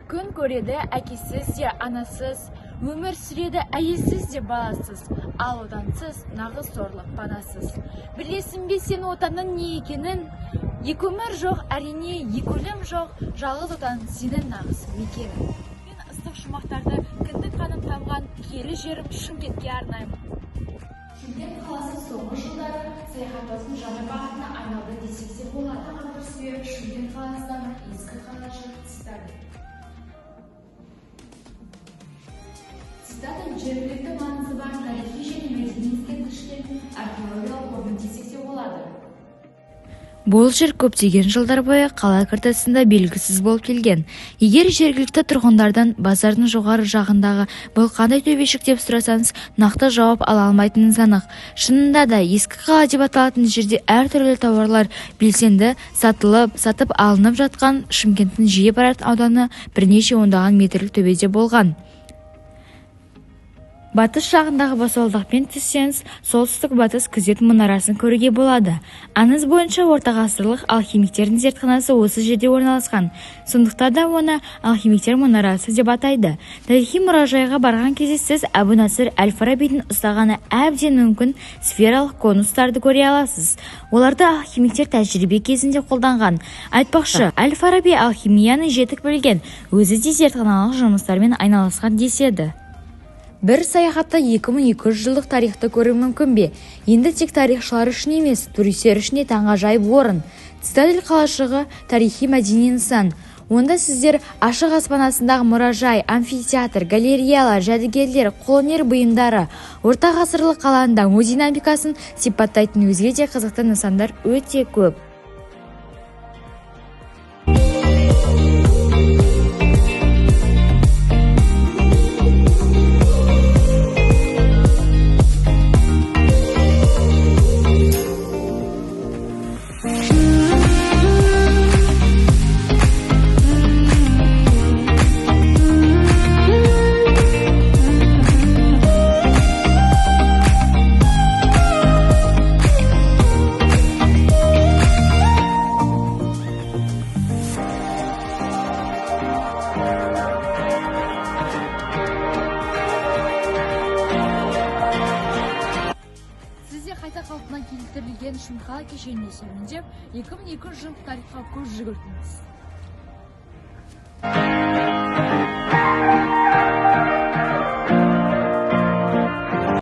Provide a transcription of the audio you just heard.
Күн көреді әкесіз де анасыз, өмір сүреді әйелсіз де баласыз, ал отансыз нағыз зорлық панасыз. Білесің бе сен отанның не екенін? Екі өмір жоқ, әрине, екі өлім жоқ, жалғыз отан сенің нағыз мекенің. Мен ыстық шумақтарды кіндік қаным тамған киелі жерім Шымкентке арнаймын. Шымкент қаласы соңғы жылдары саяхаттаудың жаңа бағытына айналды десек те болады. Шымкент қаласындағы ескі қалашық Цитадель. Цитадель жергілікті маңызы бар тарихи және мәдени ескерткіштер, археологиялық орын десек те болады. Бұл жер көптеген жылдар бойы қала картасында белгісіз болып келген. Егер жергілікті тұрғындардан базардың жоғары жағындағы бұл қандай төбешік деп сұрасаңыз, нақты жауап ала алмайтыныңыз анық. Шынында да, ескі қала деп аталатын жерде әртүрлі тауарлар белсенді сатылып, сатып алынып жатқан Шымкенттің жиі баратын ауданы бірнеше ондаған метрлік төбеде болған. Батыс жағындағы баспалдақпен түссеңіз, солтүстік-батыс күзет мұнарасын көруге болады. Аңыз бойынша ортағасырлық алхимиктердің зертханасы осы жерде орналасқан. Сондықтан да оны алхимиктер мұнарасы деп атайды. Тарихи мұражайға барған кезде сіз Әбу Насыр әл-Фарабидің ұстағаны әбден мүмкін сфералық конустарды көре аласыз. Оларды алхимиктер тәжірибе кезінде қолданған. Айтпақшы, әл-Фараби алхимияны жетік білген, өзі де зертханалық жұмыстармен айналысқан деседі. Бір саяхатта 2200 жылдық тарихты көру мүмкін бе? Енді тек тарихшылар үшін емес, туристер үшін де таңғажайып орын. Цитадель қалашығы тарихи мәдени нысан. Онда сіздер ашық аспан астындағы мұражай, амфитеатр, галереялар, жәдігерлер, қолөнер бұйымдары, орта ғасырлық қаланың даму динамикасын сипаттайтын өзге де қызықты нысандар өте көп. Сіз де қайта қалпына келтірілген Шымқала кешеніне серуендеп, 2200 жылдық тарихқа көз жүгіртіңіз.